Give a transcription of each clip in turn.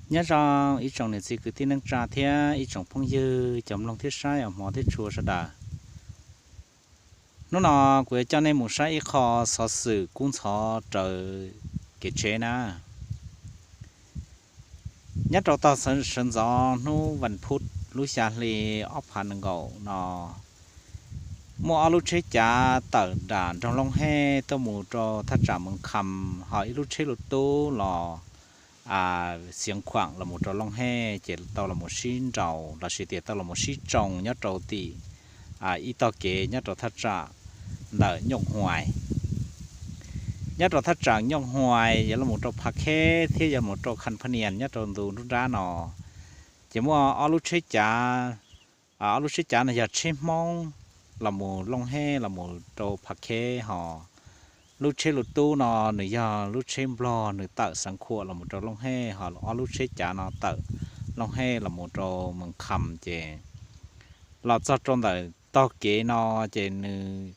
Nyob zoo ib tsoom niam txiv kwv tij neej tsa thiab ib tsoom phooj ywg cov mloog thiab saib os hmov thiab tshua sawv daws. Hnub no kuv yuav coj nej mus saib ib qho xov xwm kub ntxhov raws kev tsheb na. Nyob rau tog sawv ntxov hnub vas phuv lub xya hli ob phav nees nkaum no, muaj ob lub tsheb cav tawm nram nroog Looj Hej tuaj mus rau thaj tsam Moos Kham, ho ib lub tsheb lus tub los Xiav Khuam los mus rau Looj Hej, ces tau los sib nraus los sis tias tau los sib tsoo nyob rau tim ib tog kev nyob rau thaj tsam ntawm Nyooj Huais. Nyob rau thaj tsam Nyooj Huais yuav los rau Phav Khej thiab yuav mus rau Kham Phas Nias nyob rau ntu nruab nrab no, ces muaj ob lub tsheb cav, ob lub tsheb cav no yog tsheb Hmoob los mus Looj Hej los mus rau Phav Khej, ho lub tsheb lus tub no nws yog lub tsheb Nplog, nws tawm Xiav Khuam los mus rau Looj Hej, ho ob lub tsheb cav no tawm Looj Hej los mus rau Moos Kham. Ces los txog rau ntawm tog kev no, ces nws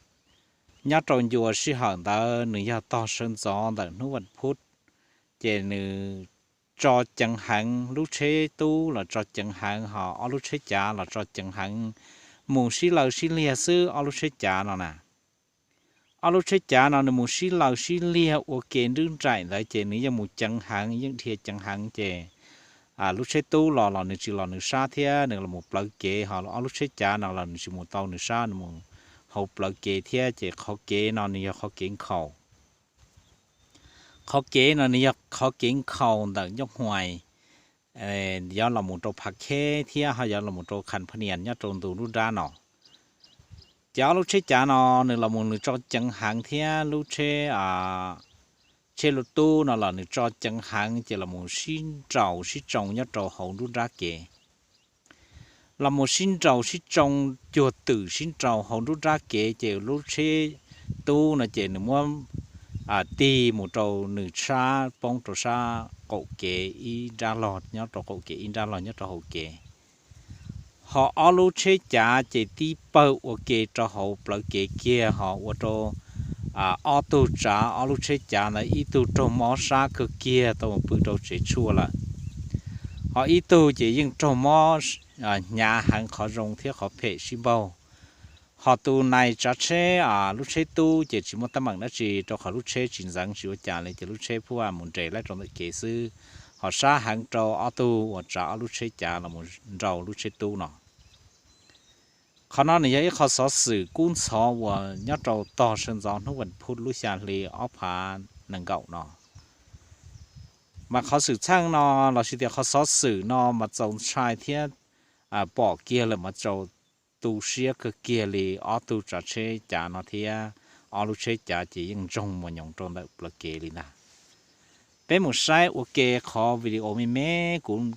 nyob rau ncua sij hawm ntawd nws yog tog sawv ntxov ntawm hnub vas phuv, ces nws tso ceev heev, lub tsheb tub los tso ceev heev, ho ob lub tsheb cav los tso ceev heev, mus sib law sib liag xwb ob lub tsheb cav no na. Ob lub tsheb cav no nws mus sib law sib liag ua ke nrub nraim ntawd ces nws yeej mus ceev heev, yeej dhia ceev heev, ces lub tsheb tub los los nws tsis los nws sab thiab, nws los mus plawv kev, ho ob lub tsheb cav no los nws tsis mus tau nws sab, nws mus hauv plawv kev thiab. Ces qhov kev no nws yog qhov kev nkhaus. Qhov kev no nws yog qhov kev nkhaus ntawm Nyooj Huais yuav los mus rau Phav Khej thiab ho yuav los mus rau Kham Phas Nias nyob rau ntu nruab nrab no. Ces ob lub tsheb cav no nws los mus nws tso ceev heev thiab lub tsheb, tsheb lus tub no los nws tso ceev heev, ces los mus sib nraus sib tsoo nyob rau hauv nruab nrab kev. Los mus sib nraus sib tsoo cuag twm sib nraus hauv nruab nrab kev, ces lub tsheb tub no ces nws muab tig mus rau nws sab, poob rau sab qaum kev ib nrab log, nyob rau qaum kev ib nrab log nyob rau hauv kev. Ho ob lub tsheb cav ces tib pawg ua ke rau hauv plawv kev kiag, ho ua rau ob tug tsav ob lub tsheb cav ntawd ib tug raug mob sab kawg kiag tau mus pw rau tsev tshuaj lawm. Ho ib tug ces yeej raug mob hnyav heev, qhov zoo thiab qhov phem sib npaug. Ho tus nais tsav tsheb, lub tsheb tub ces tsis muaj teeb meem dab tsi rau qhov lub tsheb tsis ntxeev tsis ua cas li, ces lub tsheb phuaj mus nres laib rau ntawm kev xwb. Ho sab heev rau ob tug uas tsav ob lub tsheb cav los mus nraus lub tsheb tub no. Qhov no nws yog ib qho xov xwm kub ntxhov uas nyob rau tog sawv ntxov hnub vas phuv lub xya hli ob phav nees nkaum no. Mas qhov xwm txheej no los sis tias qhov xov xwm no mas txaus ntshai thiab pom kiag lawm mas txaus tu siab kawg kiag li. Ob tug tsav tsheb cav no thiab ob lub tsheb cav ces yeej ntsoog mos nyoos rau ntawm plawv kev li ntag. Peb mus saib ua ke qhov video me me kuv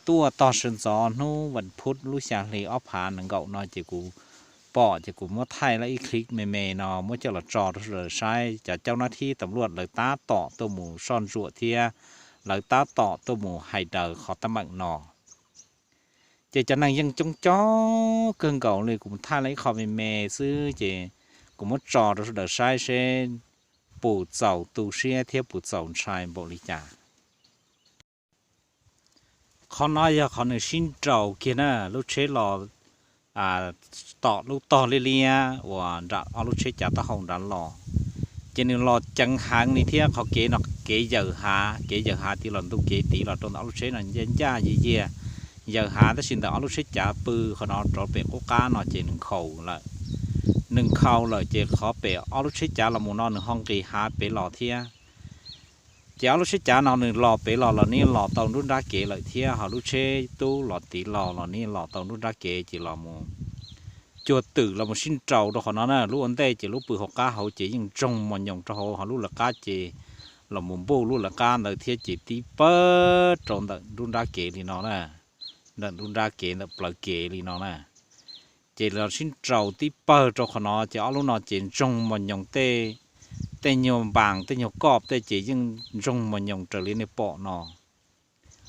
tuaj tog sawv ntxov hnub vas phuv lub xya hli ob phav nees nkaum no ces kuv pom ces kuv muab thaij lawm ib clip me me no muab coj los tso rau sawv daws saib. Cov caub nab thib tam luaj lawv tab tom tuaj mus soj ntsuam thiab lawv tab tom tuaj mus hais daws qhov teeb meem no. Ces cov neeg yeej coob coob kawg nkaus li, kuv mus thaij lawm ib qho me me xwb ces kuv muab tso rau sawv daws saib seb puas txaus tu siab thiab puas txaus ntshai npaum li cas. Qhov no yog qhov nws sib nraus kiag na, lub tsheb los tom lub tog liab liab uas nram ob lub tsheb cav taub hau nrad los, ces nws los ceev heev li thiab qhov kev no kev yawm hav, kev yawm hav tiv los ntu kev tiv los rau ntawm ob lub tsheb no ncaj ncaj yiag yiag yawm hav, tab sis ntawm ob lub tsheb cav pw qhov no rov pem qub qab no ces nws nkhaus lawm. Nws nkhaus lawm ces qhov pem ob lub tsheb cav los mus no nws ho nqis hav pem los thiab. Ces ob lub tsheb cav no nws los pem los los nws los tau nruab nrab kev lawm thiab, ho lub tsheb tub los tiv los los nws los tau nruab nrab kev ces los mus cuag twm los mus sib nraus rau qhov no na. Lub ua ntej ces lub pw hauv qab hauv ces yeej ntsoog mos nyoos rau hauv, ho lub lawv qab ces los mus npuj lub lawv qab ntawd thiab ces tib pawg rau ntawm nruab nrab kev li no na, ntawm nruab nrab kev ntawm plawv kev li no na. Ces los sib nraus tib pawg rau qhov no ces ob lub no ces ntsoog mos nyoos tej, tej nyuag npas tej nyuag koj tej ces yeej ntsoog mos nyoos raws li nej pom no.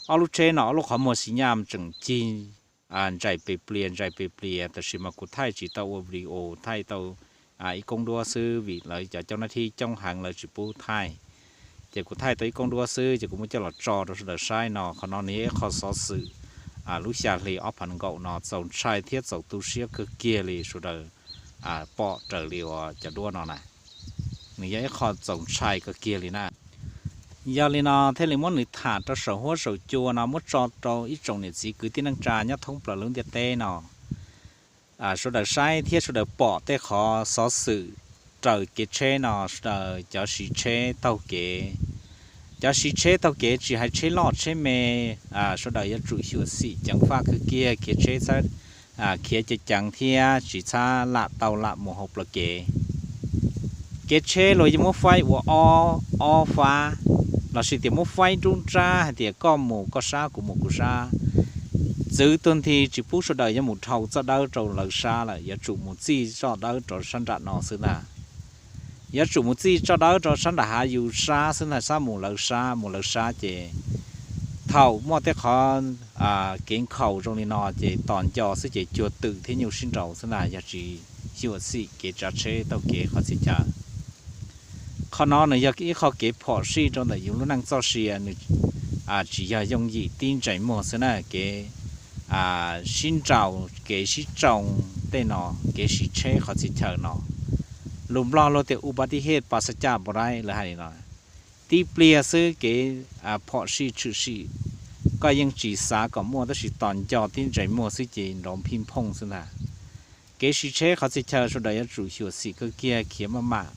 Ob lub tsheb no ob lub qhov muag xi nyaj tseem cig ntsais pes plias ntsais pes plias, tab sis mas kuv thaij tsis tau ua video, thaij tau ib koob duab xwb vim lawv cov caub nab thib coob heev lawv tsis pub thaij. Ces kuv thaij tau ib koob duab xwb ces kuv muab coj los tso rau sawv daws saib no. Qhov no nws yog ib qho xov xwm lub xya hli ob phav nees nkaum no txaus ntshai thiab txaus tu siab kawg kiag li sawv daws pom raws li uas cov duab no na. Nws yog ib qho txaus ntshai kawg kiag li na. Yog li no thiaj li muab nws tham rau saum huab saum cua no muab tso rau ib tsoom niam txiv kwv tij neej tsa nyob thoob plaws lub ntiaj teb no sawv daws saib thiab sawv daws pom tej qhov xov xwm raws kev tsheb no, sawv daws cov siv tsheb taug kev, cov siv tsheb taug kev tsis hais tsheb loj tsheb me, sawv daws yuav tsum xyuam xim ceev faj kawg kiag, khiav tsheb txhob khiav ceev ceev thiab tsis txhob lam tau lam mus hauv plawv kev. Kev tsheb luag yeej muab faib ua ob, ob fab, lossis tias muab faib nruab nrab hais tias koj mus koj sab kuv mus kuv sab. Txwv tuag nthi tsis pub sawv daws yuav mus dhau txoj dawb rau lawv sab lawm, yuav tsum mus txij txoj dawb rau sab nram no xwb ntag. Yuav tsum mus txij txoj dawb rau sab nram hav yus sab xwb ntag, sab mus lawv sab, mus lawv sab ces thaum muaj tej qhov kev nkhaus zoo li no ces tos nco xwb ces cuag twm thiab nyuj sib nraus xwb ntag, yog tsis xyuam xim kev tsav tsheb taug kev qhov txhia chaw. Qhov no nws yog ib qho kev phom sij rau ntawm yus lub neej txoj sia, nws tsis yog yooj yim tib ntsais muag xwb na, kev sib nraus, kev sib tsoo tej no, kev siv tsheb qhov txhia chaw no. Lus Nplog luag tias อุบัติเหตุปราศจากภัย lawv hais li no. Tib pliag xwb kev phom sij tshwm sim, koj yeej tsis xav kom muaj tab sis tos nco tib ntsais muag xwb ces nrov phij phooj xwb ntag. Kev siv tsheb qhov txhia chaw sawv daws yuav tsum xyuam xim kawg kiag, khiav maj mam,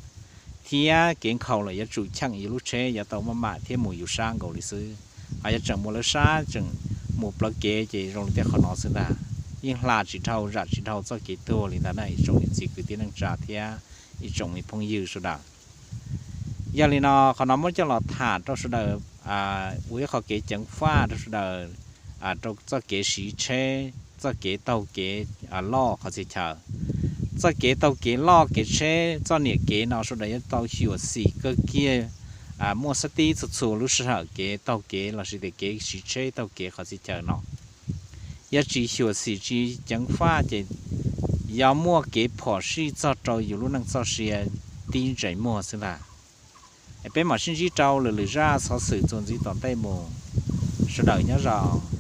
thiab kev nkhaus lawm yuav tsum cheem yus lub tsheb yuav tau maj mam thiab mus yus sab nkaus li xwb. Hos yog tseem mus lawv sab tseem mus plawv kev ces zoo li tej qhov no xwb ntag. Yeej hla tsis dhau zam tsis dhau txoj kev tuag li ntag na ib tsoom niam txiv kwv tij neej tsa thiab ib tsoom me phooj ywg sawv daws. Yog li no qhov no muab coj los tham rau sawv daws ua ib qho kev ceev faj rau sawv daws rau txoj kev siv tsheb, txoj kev taug kev loj qhov txhia chaw. Txoj kev taug kev loj kev tsheb txoj niam kev no sawv daws yuav tau xyuam xim kawg kiag, muaj sab tib txhua txhua lub sij hawm kev taug kev lossis tias kev siv tsheb taug kev qhov txhia chaw no. Yog tsis xyuam xim tsis ceev faj ces yog muaj kev phom sij txog rau yus lub neej txoj sia tib ntsais muag xwb ntag. Peb mam sib ntsib rau lwm lwm zaj xov xwm txuas ntxiv tom ntej mus. Sawv daws nyob zoo.